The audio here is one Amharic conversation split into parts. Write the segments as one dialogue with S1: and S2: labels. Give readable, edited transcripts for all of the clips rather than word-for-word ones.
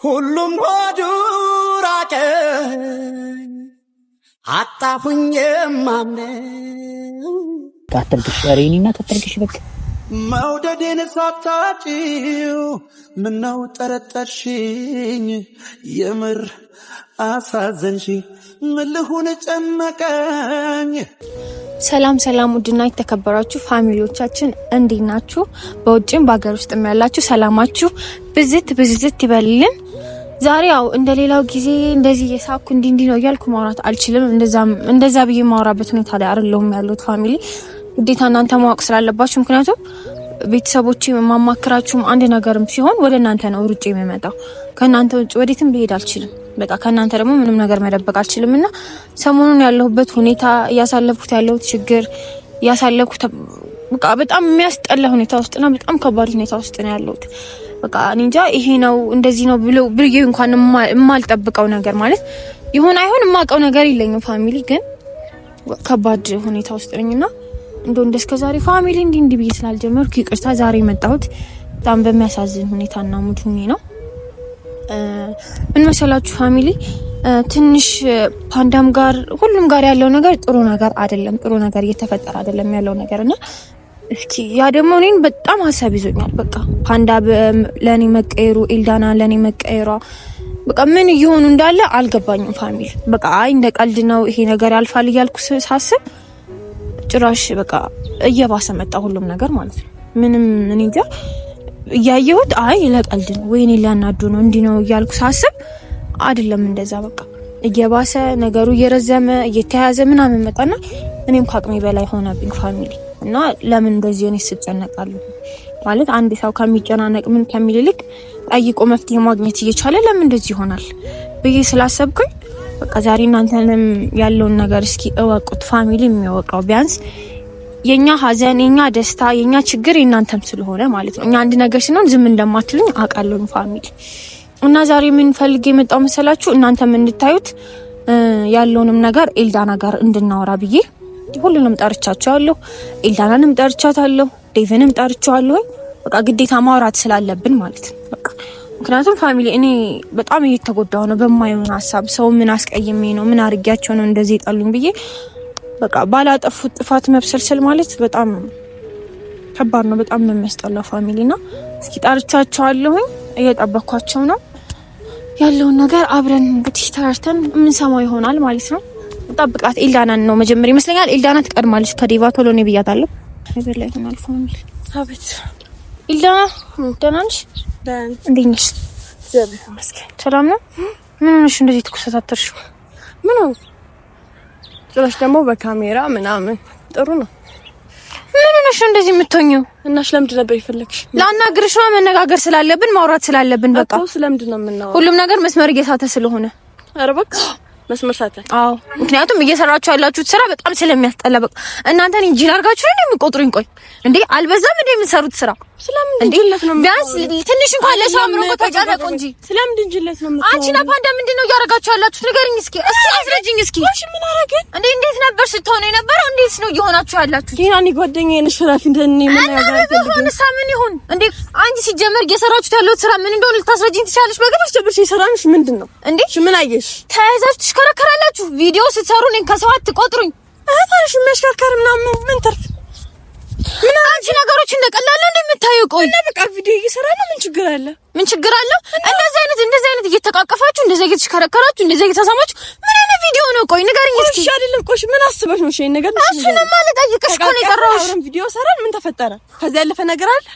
S1: ሁሉም ሆዱ ራቀኝ አጣሁኝ የማምነው።
S2: አታልቅሽ፣ ኧረ የእኔ እናት አታልቅሽ። በቃ
S1: መውደዴን ሳታጪው ምነው ጠረጠርሽኝ? የምር አሳዘንሽ። ምን ልሁን ጨነቀኝ።
S3: ሰላም ሰላም፣ ውድና የተከበራችሁ family ዎቻችን እንዴት ናችሁ? በውጭም በሀገር ውስጥም ያላችሁ ሰላማችሁ ብዝት ብዝዝት ይበልልን። ዛሬ ያው እንደሌላው ጊዜ እንደዚህ እየሳኩ እንዲህ እንዲህ ነው እያልኩ ማውራት አልችልም። እንደዛ ብዬ ማውራበት ሁኔታ ላይ አይደለሁም ያለሁት family። ግዴታ እናንተ ማወቅ ስላለባችሁ፣ ምክንያቱም ቤተሰቦች የማማክራችሁም አንድ ነገርም ሲሆን ወደ እናንተ ነው ሩጬ የሚመጣው። ከእናንተ ውጭ ወዴትም ልሄድ አልችልም። በቃ ከእናንተ ደግሞ ምንም ነገር መደበቅ አልችልም እና ሰሞኑን ያለሁበት ሁኔታ እያሳለፍኩት ያለሁት ችግር እያሳለፍኩት በቃ በጣም የሚያስጠላ ሁኔታ ውስጥና በጣም ከባድ ሁኔታ ውስጥ ነው ያለሁት። በቃ እኔ እንጃ ይሄ ነው እንደዚህ ነው ብሎ ብዬ እንኳን የማልጠብቀው ነገር ማለት ይሁን አይሁን የማውቀው ነገር የለኝም። family ግን ከባድ ሁኔታ ውስጥ ነኝና እንደው እንደስከዛሬ family እንዲህ እንዲህ ብዬ ስላልጀመርኩ ይቅርታ። ዛሬ የመጣሁት በጣም በሚያሳዝን ሁኔታና mood ሁኜ ነው። ምን መሰላችሁ family፣ ትንሽ ፓንዳም ጋር ሁሉም ጋር ያለው ነገር ጥሩ ነገር አይደለም። ጥሩ ነገር እየተፈጠረ አይደለም ያለው ነገር እና እስኪ ያ ደግሞ እኔን በጣም ሀሳብ ይዞኛል። በቃ ፓንዳ ለእኔ መቀየሩ፣ ኤልዳና ለእኔ መቀየሯ በቃ ምን እየሆኑ እንዳለ አልገባኝም family። በቃ አይ እንደ ቀልድ ነው ይሄ ነገር ያልፋል እያልኩ ሳስብ ጭራሽ በቃ እየባሰ መጣ ሁሉም ነገር ማለት ነው። ምንም እኔ እንጃ እያየሁት አይ ለቀልድ ነው ወይኔ ሊያናዱ ነው እንዲህ ነው እያልኩ ሳስብ አይደለም እንደዛ በቃ እየባሰ ነገሩ እየረዘመ እየተያዘ ምናምን መጣና እኔም ከአቅሜ በላይ ሆነብኝ family። እና ለምን እንደዚህ እኔ ስጨነቃለሁ ማለት አንድ ሰው ከሚጨናነቅ ምን ከሚል ይልቅ ጠይቆ መፍትሄ ማግኘት እየቻለ ለምን እንደዚህ ይሆናል ብዬ ስላሰብኩኝ በቃ ዛሬ እናንተንም ያለውን ነገር እስኪ እወቁት። family የሚያወቀው ቢያንስ የኛ ሀዘን፣ የኛ ደስታ፣ የኛ ችግር የእናንተም ስለሆነ ማለት ነው። እኛ አንድ ነገር ሲሆን ዝም እንደማትሉኝ አውቃለሁኝ family። እና ዛሬ ምን ፈልጌ የመጣው መሰላችሁ እናንተም እንድታዩት ያለውንም ነገር ኤልዳና ጋር እንድናወራ ብዬ ሁሉንም ጠርቻቸዋለሁ። ኤልዳናንም ጠርቻታለሁ፣ ዴቭንም ጠርቻለሁ። በቃ ግዴታ ማውራት ስላለብን ማለት ነው። በቃ ምክንያቱም family እኔ በጣም እየተጎዳሁ ነው በማይሆን ሀሳብ። ሰው ምን አስቀይሜ ነው ምን አድርጊያቸው ነው እንደዚህ የጠሉኝ ብዬ በቃ ባላጠፉት ጥፋት መብሰልሰል ማለት በጣም ከባድ ነው። በጣም ነው የሚያስጠላው family። እና እስኪ ጠርቻቸዋለሁኝ፣ እየጠበኳቸው ነው። ያለውን ነገር አብረን እንግዲህ ተራርተን የምንሰማው ይሆናል ማለት ነው። ጠብቃት። ኤልዳናን ነው መጀመሪያ ይመስለኛል። ኤልዳና ትቀድማለች ከዴቫ ቶሎ ነው ብያታለሁ። ነገር ላይ ይሆናል family።
S4: አቤት
S3: ኤልዳና ደህና ነሽ? እንዴት ነሽ?
S4: እግዚአብሔር ይመስገን።
S3: ሰላም ነው? ምን ሆነሽ እንደዚህ ትኮሰታተርሽው?
S4: ምን ሆንኩ? ጭራሽ ደግሞ በካሜራ ምናምን ጥሩ ነው።
S3: ምን ሆነሽ ነው እንደዚህ የምትሆኚው?
S4: እናሽ ለምንድን ነበር የፈለግሽ?
S3: ላናግርሽ ነው። መነጋገር ስላለብን ማውራት ስላለብን በቃ
S4: እኮ ስለምንድን ነው የምናወራው?
S3: ሁሉም ነገር መስመር እየሳተ ስለሆነ።
S4: ኧረ እባክሽ መስመር ሳተ።
S3: አዎ ምክንያቱም እየሰራችሁ ያላችሁት ስራ በጣም ስለሚያስጠላ በቃ እናንተን እንጂ አድርጋችሁ ነው የምቆጥሩኝ። ቆይ እንዴ አልበዛም እንዴ የምትሰሩት ስራ?
S4: ስለምንድን
S3: እንዴ
S4: ጅለት ነው
S3: ቢያንስ ትንሽ እንኳን ለሰው አእምሮ እኮ ተጨነቁ እንጂ።
S4: ስለምንድን ጅለት ነው የምታወራው?
S3: አንቺና ፓንዳ ምንድን ነው እያደረጋችሁ ያላችሁት? ንገሪኝ እስኪ፣ እስኪ አስረጅኝ እስኪ።
S4: እሺ ምን አደረግን
S3: እንዴ እንዴት ነበር ስትሆኑ የነበረው? እንዴት ነው እየሆናችሁ ያላችሁት?
S4: ይሄን እኔ ጓደኛዬ ነሽ ራፊ እንደኔ ምን
S3: እና ቢሆንሳ ምን ይሁን እንዴ? አንቺ ሲጀመር እየሰራችሁት ያለሁት ስራ ምን እንደሆነ ልታስረጅኝ ትችላለሽ? በግብሽ
S4: ጀብርሽ የሰራንሽ ምንድን ነው
S3: እንዴ?
S4: እሺ ምን አየሽ?
S3: ተያይዛችሁ ትሽከረከራላችሁ። ቪዲዮ ስትሰሩ እኔን ከሰው አትቆጥሩኝ።
S4: እህታሽ የሚያሽከርከር ምናምን ምን ትርፍ
S3: ምን አንቺ ነገሮች እንደቀላል እንደምታየው ቆይ
S4: እና በቃ ቪዲዮ እየሰራ ነው። ምን ችግር አለ?
S3: ምን ችግር አለው? እንደዚህ አይነት እየተቃቀፋችሁ እንደዚህ እየተሽከረከራችሁ እንደዚህ እየተሳማችሁ ምን አይነት ቪዲዮ ነው? ቆይ ንገሪኝ እስኪ።
S4: እሺ አይደለም ቆሽ ምን አስበሽ ነው? እሺ ይሄን ነገር
S3: እሱንማ ልጠይቅሽ እኮ ነው የጠራሁሽ።
S4: አብረን ቪዲዮ ሰራን። ምን ተፈጠረ? ከዛ ያለፈ ነገር አለ?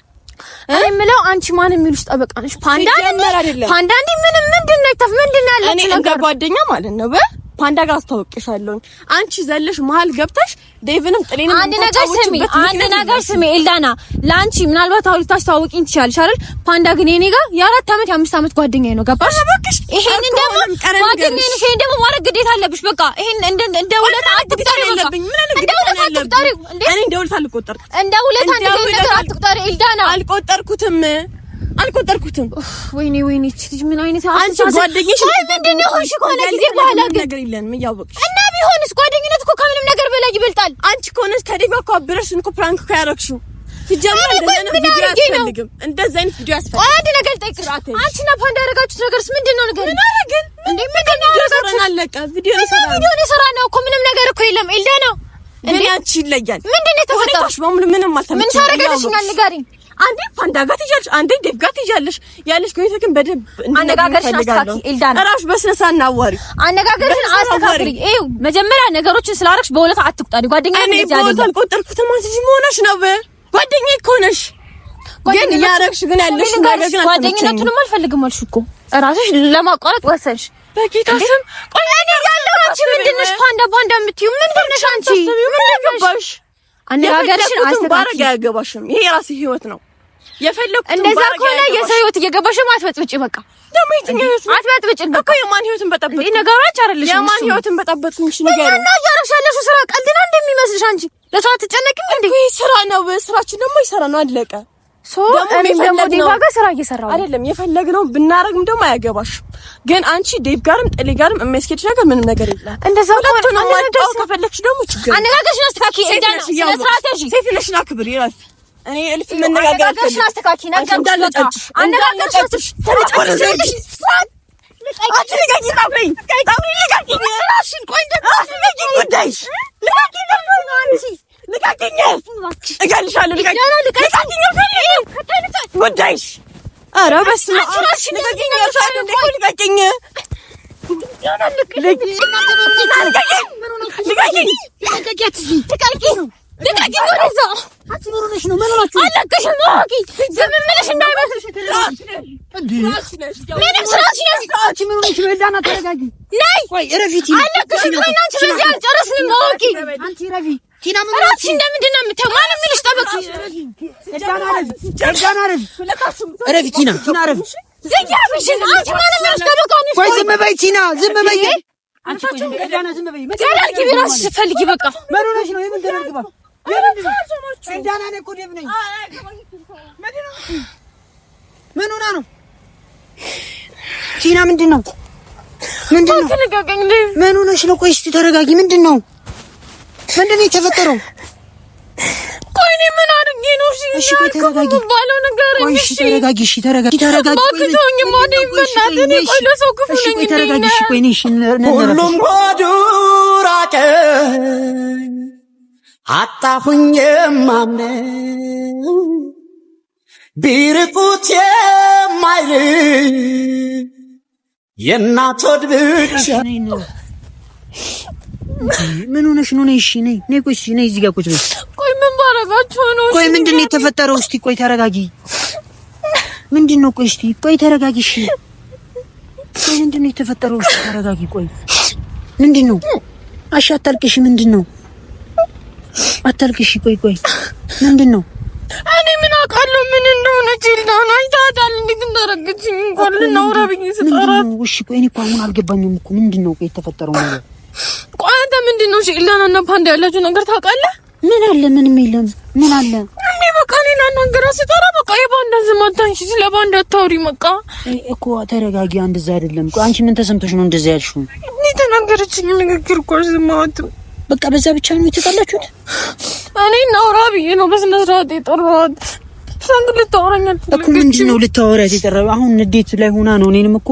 S3: እኔ የምለው አንቺ ማን የሚሉሽ ጠበቃ ነሽ? ፓንዳ
S4: ሲጀመር አይደለም።
S3: ፓንዳ እንዴ ምን ምንድን ነው ይተፍ ምንድን ነው
S4: እኔ
S3: ያለችው
S4: እንደ
S3: ነገር?
S4: ጓደኛ ማለት ነው ፓንዳ ጋር አስተዋውቅሻለሁ። አንቺ ዘለሽ መሀል ገብተሽ ዴቭንም ጥሌንም
S3: አንድ ነገር ስሚ፣ አንድ ነገር ስሚ ኤልዳና፣ ለአንቺ ምናልባት አሁን ልታስተዋውቂኝ ትችያለሽ አይደል? ፓንዳ ግን የኔ ጋር የ4 ዓመት የ5 ዓመት ጓደኛዬ ነው። ገባሽ? ይሄንን ደግሞ ጓደኛዬ ነሽ፣ ይሄን ደግሞ ማድረግ ግዴታ አለብሽ። በቃ ይሄን እንደ ውለታ አትቁጠሪው። በቃ እንደ ውለታ አትቁጠሪው። እንዴ
S4: እኔ እንደ ውለታ አልቆጠርኩትም።
S3: እንደ ውለታ ነገር አትቁጠሪ ኤልዳና።
S4: አልቆጠርኩትም አልቆጠርኩትም።
S3: ወይኔ ወይኔ፣ እቺ ልጅ ምን አይነት
S4: አንቺ ጓደኛሽ
S3: ወይ ምንድን ነው ሆንሽ? ከሆነ ጊዜ በኋላ ግን
S4: ነገር የለንም እያወቅሽ
S3: እና ቢሆንስ ጓደኝነት እኮ ከምንም ነገር በላይ ይበልጣል።
S4: አንቺ ከሆነሽ ከዴቭ ጋር እኮ አብረሽ እኮ prank እኮ ያደረግሽው ሲጀመር እንደዚህ አይነት ቪዲዮ አያስፈልግም። እንደዚህ አይነት ቪዲዮ አያስፈልግም።
S3: አንድ ነገር ልጠይቅሽ፣ አንቺና ፓንዳ ያደረጋችሁት ነገርስ ምንድን ነው? ንገሪኝ።
S4: ምን አደረግን
S3: እንዴ? ምንድን ነው ያደረጋችሁት?
S4: አለቀ። ቪዲዮ ነው የሰራነው።
S3: ቪዲዮ ነው የሰራነው እኮ ምንም ነገር እኮ የለም። ኤልዳና
S4: እንዴ አንቺ ይለያል።
S3: ምንድን ነው የተፈጠረው?
S4: ሁኔታሽ በሙሉ ምንም አልተመቸኝም።
S3: ምን ታደርጋለሽ? ንገሪኝ።
S4: አንዴ ፓንዳ ጋር ትይዣለሽ፣ አንዴ ዴቭ ጋር ትይዣለሽ። ያለሽ ሁኔታ ግን በደንብ
S3: አነጋገርሽን አስተካክዪ ኤልዳና።
S4: እራስሽ በስነ ስርዓት እናዋሪ።
S3: አነጋገርሽን አስተካክሊ። ይኸው መጀመሪያ ነገሮችን ስላደረግሽ በሁለት አትቁጠሪ። ጓደኛዬ
S4: እኔ በሁለት አልቆጠርኩትም። አንቺ ልጅ መሆንሽ ነው። ጓደኛዬ እኮ ነሽ። ግን እያደረግሽ ግን ያለሽ ነገር ግን
S3: ጓደኝነቱንም አልፈልግም አልሽ እኮ እራስሽ ለማቋረጥ ወሰንሽ።
S4: በጌታ ስም
S3: ቆይ እኔ ያለው አንቺ ምንድን ነሽ? ፓንዳ ፓንዳ የምትይው ምንድን ነሽ አንቺ?
S4: ምን አገባሽ?
S3: አነጋገርሽን አስተካክሊ።
S4: አያገባሽም። ይሄ የራስሽ ህይወት ነው። የፈለኩት
S3: እንደዛ ከሆነ የሰው ህይወት እየገባሽ አትበጥብጪ። በቃ
S4: ደግሞ የትኛው ህይወት
S3: አትበጥብጪ።
S4: በቃ የማን ህይወትን በጠበጥኩኝ?
S3: እንዴ ነገሮች አይደለሽም።
S4: የማን ህይወትን በጠበጥኩኝ? እሺ ንገሪኝ።
S3: እና እያደረግሽ ያለሽው ስራ ቀልድ ነው እንደሚመስልሽ አንቺ? ለሰው አትጨነቂም እንዴ?
S4: ይሄ ስራ ነው። ስራችን ደግሞ ይሰራ ነው። አለቀ።
S3: so እኔም ደግሞ ዴቭ ጋር ስራ እየሰራሁ
S4: አይደለም። የፈለግነው ብናረግም ደግሞ አያገባሽም። ግን አንቺ ዴቭ ጋርም ጥሌ ጋርም የሚያስኬድሽ ነገር ምንም ነገር የለም።
S3: እንደዛ
S4: ከሆነ ከፈለግሽ ደግሞ ችግር
S3: አነጋገርሽን አስተካክዪ። እንዳና ስነ ስርዓት ያዢ።
S4: ሴት ነሽና ክብር ይላል። እኔ እልፍ መነጋገር
S3: አነጋገርሽን አስተካክዪ። ነገርኩሽ። በቃ አነጋገርሽን
S4: ልቀቂኝ! እገልሻለሁ። ልቀቂኝ! ጉዳይሽ። ኧረ በስመ አብ! ልቀቂኝ! ልቀቂኝ! ልቀቂኝ!
S3: ልቀቂኝ! ወደዛ አለቅሽም። ዝም የምልሽ እንዳይመስልሽ። ምንም ስርዓት ነይ። አለቅሽም። ቆይ አንቺ በዚህ አልጨረስንም። እወቂ እራስሽ እንደምንድን ነው የምታየው? ማነው የሚልሽ ጠበቃ?
S2: እረፊ ቲና፣ ቲና እረፊ።
S3: ዝጊ አፍሽን። አንቺ ማነው የሚልሽ ጠበቃ ነሽ?
S2: ቆይ ዝም በይ ቲና፣ ዝም በይ።
S3: ገደል ግቢ እራስሽ ስትፈልጊ። በቃ
S2: ምን ሆነሽ ነው? የምን ገደል ግባ? ምን ሆና ነው ቲና? ምንድን ነው? ምንድን ነው? ምን ሆነሽ ነው? ቆይ እስኪ ተረጋጊ። ምንድን ነው? ምንድን ነው የተፈጠረው?
S3: ቆይ እኔ ምን አድርጌ ነው?
S2: እሺ ቆይ ተረጋጊ።
S3: ባለው ነገር
S2: ቆይ እሺ ተረጋጊ። እሺ ተረጋጊ። ተረጋጊ። ቆይ ተረጋጊ። እሺ ቆይ እሺ
S1: ሁሉም ሆዱ ራቀኝ አጣሁኝ የማምነው ቢርቁት የማይርቅ የእናት ሆድ ብቻ።
S2: ምን ሆነሽ ነው? ነይ እሺ፣ ነይ ነይ፣ ቆይ እሺ፣ ነይ እዚህ ጋር ቁጭ በይ።
S3: ቆይ ምን ባረጋችሁ ነው?
S2: ቆይ ምንድን ነው የተፈጠረው? እስቲ ቆይ ተረጋጊ። ምንድን ነው? ቆይ እስቲ ቆይ ተረጋጊ። እሺ፣ ቆይ ምንድን ነው የተፈጠረው? እስቲ ተረጋጊ። ቆይ ምንድን ነው? አሽ አታልቅሽ። ምንድን ነው? አታልቅሽ። ቆይ ቆይ ምንድን ነው?
S3: እኔ ምን አውቃለሁ ምን እንደሆነች። ኤልዳና አይታታል እንዴት እንዳደረገችኝ እንኳን ልናውራ ብዬ ስጠራት።
S2: እሺ ቆይ እኔ እኮ አሁን አልገባኝም እኮ ምንድን ነው ቆይ የተፈጠረው ነገር?
S3: ቆይ አንተ ምንድን ነው? እሺ ኤልዳና እና ፓንዳ ያላችሁ ነገር ታውቃለህ?
S2: ምን አለ? ምንም የለም። ምን አለ?
S3: እኔ በቃ እኔን አናገራ ስጠራ በቃ የፓንዳ ዝም አታንሺ፣ ስለ ፓንዳ አታውሪ። በቃ
S2: እኮ ተረጋጊ። እንደዛ አይደለም። ቆይ አንቺ ምን ተሰምቶሽ ነው እንደዛ ያልሽው?
S3: እኔ ተናገረችኝ ንግግር እኮ አልሰማሁትም።
S2: በቃ በዛ ብቻ ነው የተጣላችሁት?
S3: እኔ እናውራ ብዬ ነው በስነ ስርዓት የጠራኋት። እሷን ግን ልታወራኝ
S2: እኮ ምንድን ነው ልታወሪያት የጠራኸው? አሁን ንዴት ላይ ሆና ነው። እኔንም እኮ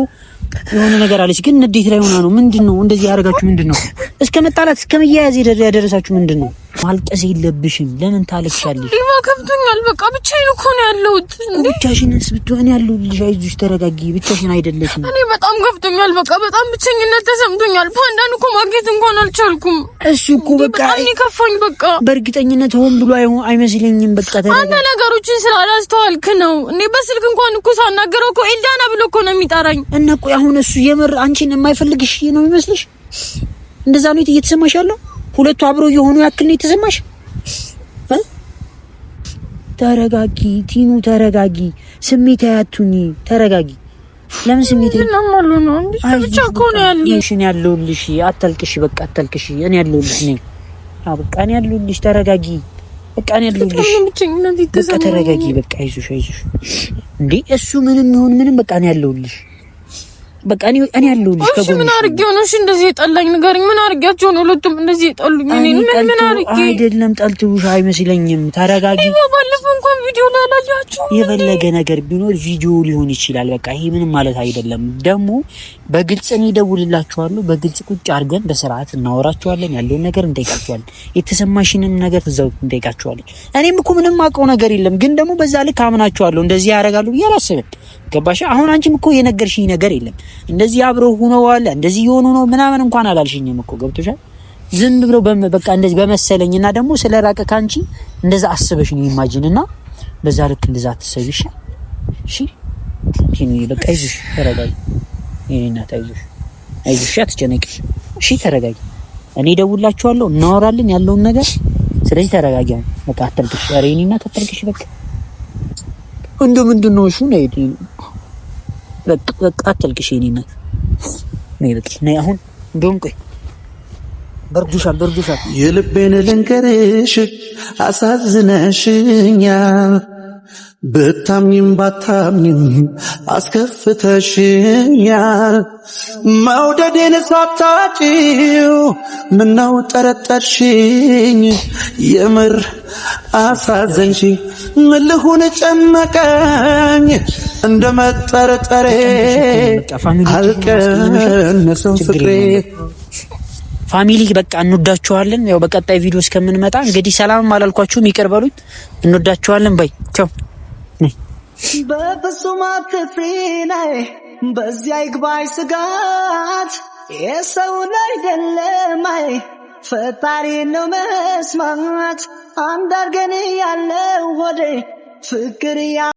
S2: የሆነ ነገር አለች፣ ግን ንዴት ላይ ሆና ነው። ምንድን ነው እንደዚህ ያደረጋችሁ? ምንድን ነው እስከ መጣላት እስከ መያያዝ ያደረሳችሁ ምንድን ነው? ማልቀስ የለብሽም። ለምን ታለቅሻለሽ?
S3: ዲማ ከብቶኛል። በቃ ብቻዬን እኮ ነው ያለሁት።
S2: እንዴ ብቻሽንስ ብትሆን ያለሁልሽ። አይዞሽ፣ ተረጋጊ። ብቻሽን አይደለሽም።
S3: እኔ በጣም ከፍቶኛል። በቃ በጣም ብቸኝነት ተሰምቶኛል። ፓንዳን እኮ ማግኘት እንኳን አልቻልኩም።
S2: እሱ እኮ በቃ
S3: በጣም ነው የከፋኝ። በቃ
S2: በእርግጠኝነት ሆን ብሎ አይመስለኝም። በቃ ተረጋጊ።
S3: አንተ ነገሮችን ስላላስተዋልክ ነው። እኔ በስልክ እንኳን እኮ ሳናገረው እኮ ኤልዳና ብሎ እኮ ነው የሚጠራኝ።
S2: እና ቆይ አሁን እሱ የምር አንቺን የማይፈልግሽ ነው የሚመስልሽ? እንደዛ ነው እየተሰማሽ ያለው? ሁለቱ አብረው የሆኑ ያክል ነው የተሰማሽ? ተረጋጊ ቲኑ፣ ተረጋጊ። ስሜት አያቱኝ፣ ተረጋጊ። ለምን ስሜት
S3: ነው እንዴ? ብቻ እኮ ነው ያለሽ።
S2: እኔ ያለሁልሽ፣ አታልቅሽ። በቃ አታልቅሽ። እኔ ያለሁልሽ ነኝ። አዎ በቃ እኔ ያለሁልሽ። ተረጋጊ። በቃ እኔ ያለሁልሽ። በቃ ተረጋጊ። በቃ አይዞሽ፣ አይዞሽ። እንዴ እሱ ምንም ይሁን ምንም በቃ እኔ ያለሁልሽ። በቃ እኔ ያለሁልሽ።
S3: እሺ ምን አድርጌው ነው እሺ እንደዚህ የጠላኝ ንገረኝ። ምን አድርጌያቸው ነው ሁለቱም እንደዚህ የጠሉኝ? እኔ ምን አድርጌ
S2: አይደለም፣ ጠልተውሽ አይመስለኝም። ተረጋጊ።
S3: ባለፈው እንኳን ቪዲዮ ላይ አላያችሁም?
S2: የፈለገ ነገር ቢኖር ቪዲዮ ሊሆን ይችላል። በቃ ይሄ ምንም ማለት አይደለም። ደግሞ በግልጽ እኔ እደውልላችኋለሁ። በግልጽ ቁጭ አድርገን በስርዓት እናወራችኋለን። ያለውን ነገር እንጠይቃችኋለን። የተሰማሽንም ነገር እዛው እንጠይቃችኋለን። እኔም እኮ ምንም አውቀው ነገር የለም፣ ግን ደግሞ በዛ ልክ አምናችኋለሁ። እንደዚህ ያደርጋሉ ብዬ አላስብም። ገባሽ? አሁን አንቺም እኮ የነገርሽኝ ነገር የለም። እንደዚህ አብረው ሆነዋል፣ እንደዚህ የሆኑ ነው ምናምን እንኳን አላልሽኝም እኮ ገብቶሻል። ዝም ብሎ በቃ እንደዚህ በመሰለኝና ደግሞ ስለራቀ ካንቺ እንደዛ አስበሽ ነው imagine እና በዛ ልክ እንደዛ አትሰቢ። እሺ እሺ፣ በቃ አይዞሽ፣ ተረጋጊ። የእኔ እናት አይዞሽ፣ አይዞሽ፣ አትጨነቂ። እሺ ተረጋጊ። እኔ እደውልላችኋለሁ፣ እናወራለን ያለውን ነገር። ስለዚህ ተረጋጊ። በቃ አታልቅሽ። ኧረ የእኔ እናት አታልቅሽ። በቃ እንደው ምንድን ነው እሱ ነው በቃ በቃ አታልቅሽ የእኔ እናት። ነይ በቃ ነይ። አሁን እንደውም ቆይ በርዱሻል፣ በርዱሻል።
S5: የልቤን ልንገርሽ አሳዝነሽኛል፣ ብታምኝም ባታምኝም አስከፍተሽኛል። መውደዴን ሳታጪው ምነው ጠረጠርሽኝ? የምር አሳዘንሽኝ። ምን ልሁን ጨነቀኝ እንደ መጠርጠሬ አልቀነሰም ፍቅሬ።
S2: Family በቃ እንወዳችኋለን። ያው በቀጣይ ቪዲዮ እስከምንመጣ እንግዲህ ሰላምም አላልኳችሁም ይቅር በሉኝ። እንወዳችኋለን። Bye ቻው።
S1: በፍጹም አትፍሪ ነይ በዚያ ይግባኝ ስጋት የሰውን አይደለም አይ ፈጣሪ ነው መስማት አንዳርገን ያለው ሆዴ ፍቅር ያ